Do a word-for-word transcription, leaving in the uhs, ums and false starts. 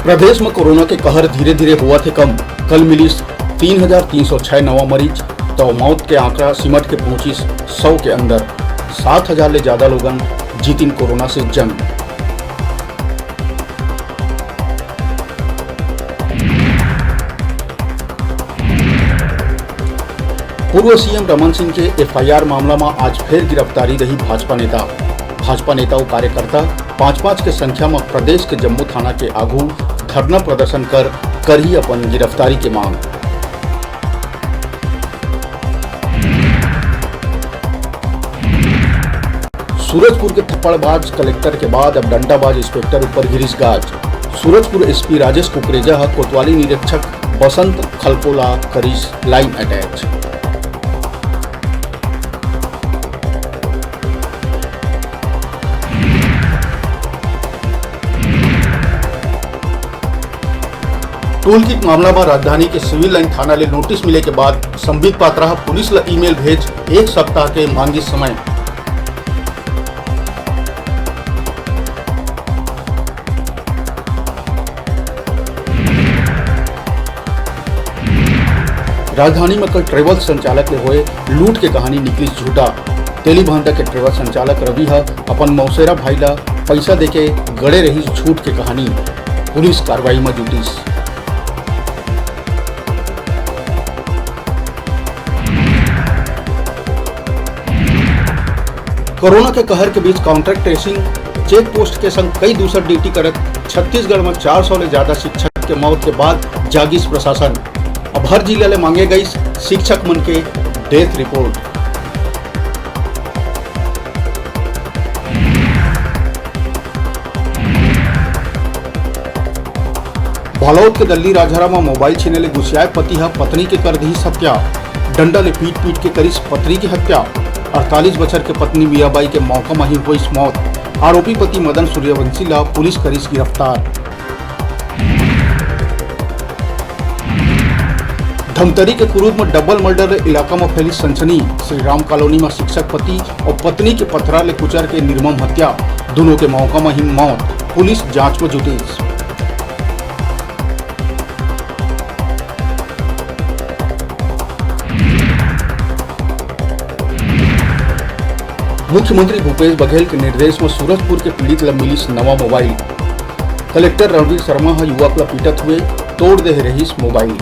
प्रदेश म कोरोना के कहर धीरे-धीरे होवत हे कम। कल मिलिस तीन हजार तीन सौ छह नवा मरीज, त मौत के आंकड़ा सिमट के पहुंचिस सौ के अंदर। सात हजार ले ज्यादा लोगन जीतिन कोरोना से जंग। पूर्व सीएम रमन सिंह के एफआईआर मामला म आज फेर गिरफ्तारी रही भाजपा नेता। भाजपा नेता अउ कार्यकर्ता पांच पांच के संख्या म प्रदेश के जम्मो थाना के आगू धरना प्रदर्शन कर करही अपन गिरफ्तारी के मांग। सूरजपुर के थप्पड़बाज कलेक्टर के बाद अब डंडाबाज इंस्पेक्टर ऊपर गिरिस गाज। सूरजपुर एसपी राजेश कुकरेजा ह कोतवाली निरीक्षक बसंत खलको ला करिस लाइन अटैच। टूलकिट मामला म राजधानी के सिविल लाइन थाना ले नोटिस मिले के बाद संबित पात्रा ह पुलिस ल ईमेल भेज एक सप्ताह के मांगिस समय। राजधानी म कल ट्रेवल संचालक ले होए लूट के कहानी निकलिस झूठा। तेलीभांटा के ट्रेवल संचालक रवि ह अपन मौसेरा भाई ला पैसा देके गड़े रहिस झूठ के कहानी। पुलिस कार्रवाई म जुटिस। कोरोना के कहर के बीच कॉन्टैक्ट ट्रेसिंग, चेक पोस्ट के संग कई दूसर ड्यूटी करत छत्तीसगढ़ म चार सौ ले ज्यादा शिक्षक के मौत के बाद जागिस प्रशासन। अब हर जिला ले मांगे गईस शिक्षक मन के डेथ रिपोर्ट। बालोद के दल्ली राजहरा म मोबाइल छीने ले गुसियाए पति ह पत्नी के कर दिहिस हत्या। डंडा ले पीट-पीट के करिस पत्नी के हत्या। अड़तालीस बछर के पत्नी मीराबाई के मौका म ही होइस मौत। आरोपी पति मदन सूर्यवंशी ला पुलिस करिस गिरफ्तार। धमतरी के कुरूद म डबल मर्डर ले इलाका म फैलिस सनसनी। श्री राम कॉलोनी म शिक्षक पति अउ पत्नी के पथरा ले कुचर के निर्मम हत्या, दूनों के मौका म ही मौत, पुलिस जांच म जुटिस। मुख्यमंत्री भूपेश बघेल के निर्देश म सूरजपुर के पीड़ित ल मिलिस नवा मोबाइल। कलेक्टर रणवीर शर्मा ह युवक ल पीटत हुए तोड़ दे रहिस मोबाइल।